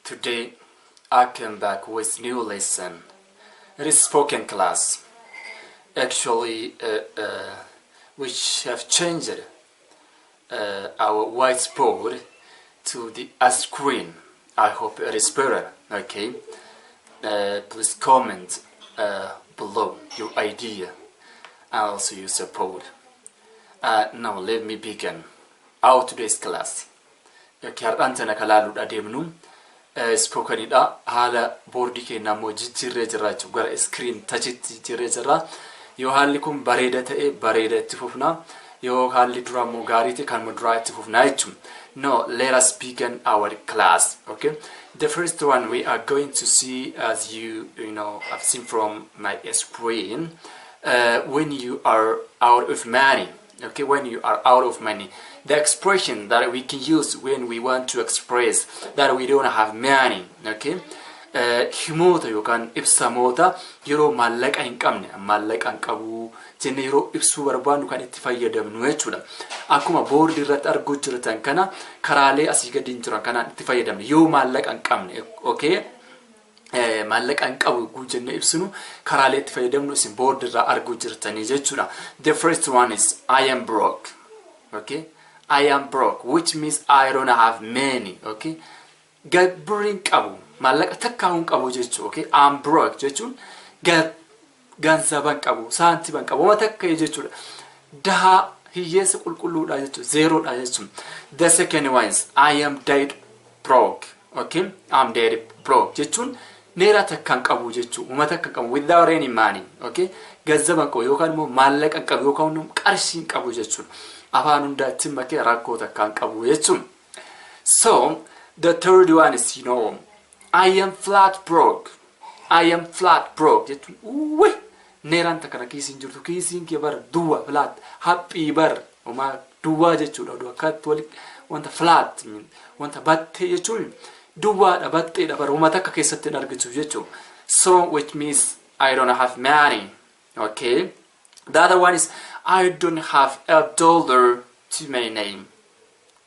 Today I came back with new lesson. It is spoken class. Actually, which have changed our whiteboard to the screen. I hope it is better. Okay. Please comment below your idea and also your support. Now let me begin our today's class. Okay, har'aan tana kan laaluudha deemnu spokenidha. Haala boordii keenya immoo jijjiirree jirra jechuudha. Gara screen touchitti jijjiirree jirra. Yoo haalli kun bareeda ta'e, bareeda itti fufna. Yoo haalli duraa immoo gaarii ta'e, kanuma duraa itti fufna jechuudha. Now let us begin our class. Okay. The first one we are going to see, as you know have seen from my screen, when you are out of money. Okay, when you are out of money, the expression that we can use when we want to express that we don't have money. Okay, himoota yookaan ibsamoota yeroo maallaqa hin qabne, maallaqa hin qabu jennee yeroo ibsuu barbaannu kan itti fayyadamnu jechuudha. Akkuma boordii irratti arguu jirtan kana, karaalee asii gadi jiran kanaan itti fayyadamne yoo maallaqa hin qabne, okay? Maallaqa hin qabu jennee ibsinu, karaalee itti fayyadamnu isin boordii irraa arguu jirtanii jechuudha. The first one is "I am broke." Okay? I am broke, which means I don't have money. Okay? Birrii hin qabu, maallaqa takkaa hin qabu jechuudha. Okay? I'm broke jechuun ganzaba hin qabu, saantima hin qabu, wama takka jechuudha. Dahaa, hiyyeessa qulqulluudha jechuudha, zeeroodha jechuudha. The second one is "I am dead broke." Okay? I'm dead broke jechuun neeraa takka hin qabu jechuudha. Wama takka hin qabu, without any money. Okay? Ganzaba hin qabu yookaan immoo maallaqa hin qabu yookaan immoo qarshii hin qabu jechuudha. Afaan hundaatti makee rakkoo takka hin qabu jechuudha. So the third one is "I am flat broke." I am flat broke jechuun uwwe, neeraan takka na kiisiin jirtu, kiisiin kee bara duwwa, flat, haphii bar, homaa duwwaa jechuudha. Oduu akkatti wali wanta flat, wanta battee jechuun duwwaadha, batteedha bara, homa takka keessatti hin argitu jechuudha. So which means I don't have money. Okay. The other one is "I don't have a dollar to my name."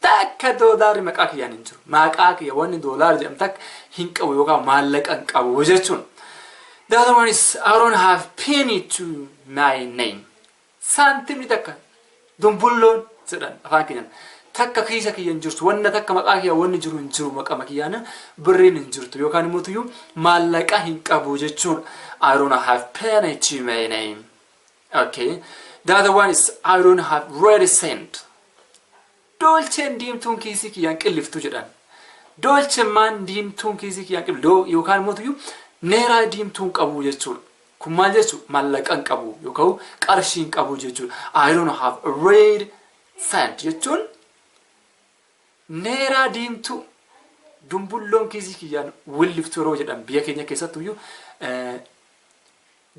Takka doolaarri maqaa kiyyaan hin jiru. Maqaa kiyya wanni doolaarri jedhamu takka hin qabu yookaan maallaqa hin qabu jechuun. The other one is "I don't have penny to my name." Saantimni takka, dumbulloon jedhan afaan keenyaan. Takka kiisa kiyya hin jirtu, wanna takka maqaa kiyya wanni jiru hin jiru, maqaa kiyyaan birriin hin jirtu yookaan immoo tuyyuu maallaqa hin qabu jechuudha. I don't have penny to my name. Okay. The other one is "I don't have red cent." Doolcheen diimtuun kiisii kiyyaan qilliftu jedhan. Doolchemmaan diimtuun kiisii kiyyaan qilliftu yookaan immoo tuyyuu neeraa diimtuun qabu jechuudha. Kun maal jechuudha? Maallaqa hin qabu yookaan qarshii hin qabu jechuudha. I don't have a red cent jechuun neeraa diimtuu, dumbulloon kiisii kiyyaan williftu yeroo jedhan, biyya keenya keessattuyyuu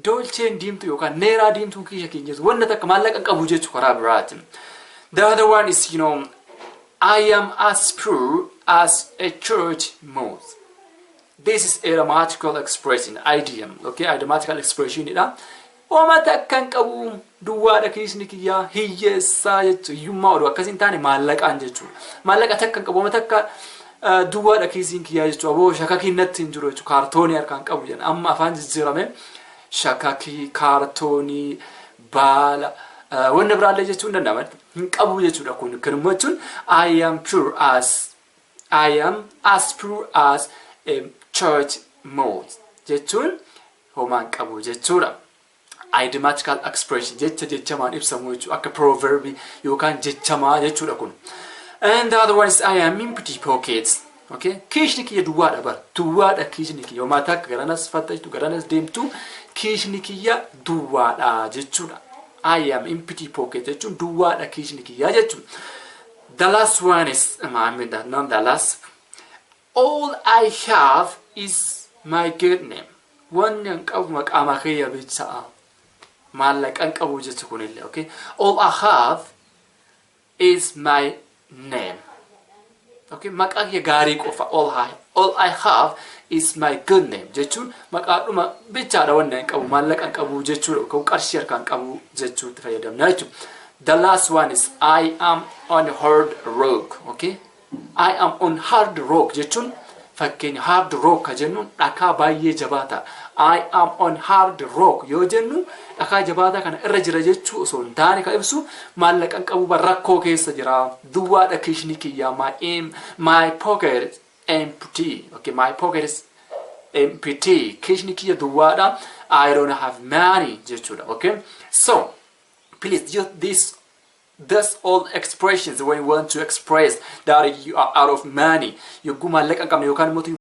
doolcheen diimtuu yookaan neeraa diimtuun kiisha keenya jirtu, wanna takka maallaqa hin qabu jechuu karaa biraatiin. The other one is "I am as poor as a church mouse." This is idiomatical expression, idiom, okay? Idiomatical expression dha. Homa takka hin qabu, duwwaadha kiisni kiyyaa, hiyyeessaa jechuudha. Hiyyummaa oduu akkas hin taane maallaqaan jechuudha. Maallaqa takka hin qabu, homa takka duwwaadha kiisiin kiyyaa jechuudha. Aboo, shakakiin natti hin jiru jechuudha. Kaartoonii harkaan qabu jedhan. Amma afaan jijjiirame, shakakii, kaartoonii, baala, wanna biraallee jechuun danda'ama. Hin qabu jechuudha kun. Kanuma jechuun I am as poor as a church mouse jechuun homaan qabu jechuudha. Idiomatical expression, jecha jechamaan ibsamu jechuudha. Akka proverbi yookaan jechamaa jechuudha kun. And the other one is "I am empty pockets." Okay? Kiishni kiyya duwwaadha bara. Duwwaadha kiishni kiyya. Homaa takka, garanas fattachtu, garanas deemtu, kiishni kiyya duwwaadha jechuudha. I am empty pocket jechuun duwwaadha kiishni kiyya jechuudha. The last one is, I mean, not the last. "All I have is my good name." Wanni an qabu maqaa kiyya bichaa. Maallaqa hin qabu jechu kunillee. Okay? All I have is my name. Okay? Maqaa kiyya gaarii qofa. All I have is my good name jechuun maqaadhuma bichaadha wanni an qabu, maallaqa hin qabu jechuudha. Yookaan qarshii harkaan qabu jechuutti fayyadamna jechuudha. The last one is "I am on hard rock." Okay? I am on hard rock jechuun Fakkeenya, hard rock ka jennuun dhakaa baay'ee jabaataa. "I am on hard rock" yoo jennu, dhakaa jabaataa kana irra jira jechuu osoo hin taane, ka ibsu maallaqa hin qabu, rakkoo keessa jira. Duwwaadha kiishni kiyyaa, my pocket empty. Okay, my pocket is empty. Kiishni kiyya duwwaadha. I don't have money jechuudha. Okay, so please use this all expressions when you want to express that you are out of money. Yogguu maallaqa hin qabne yookaan immoo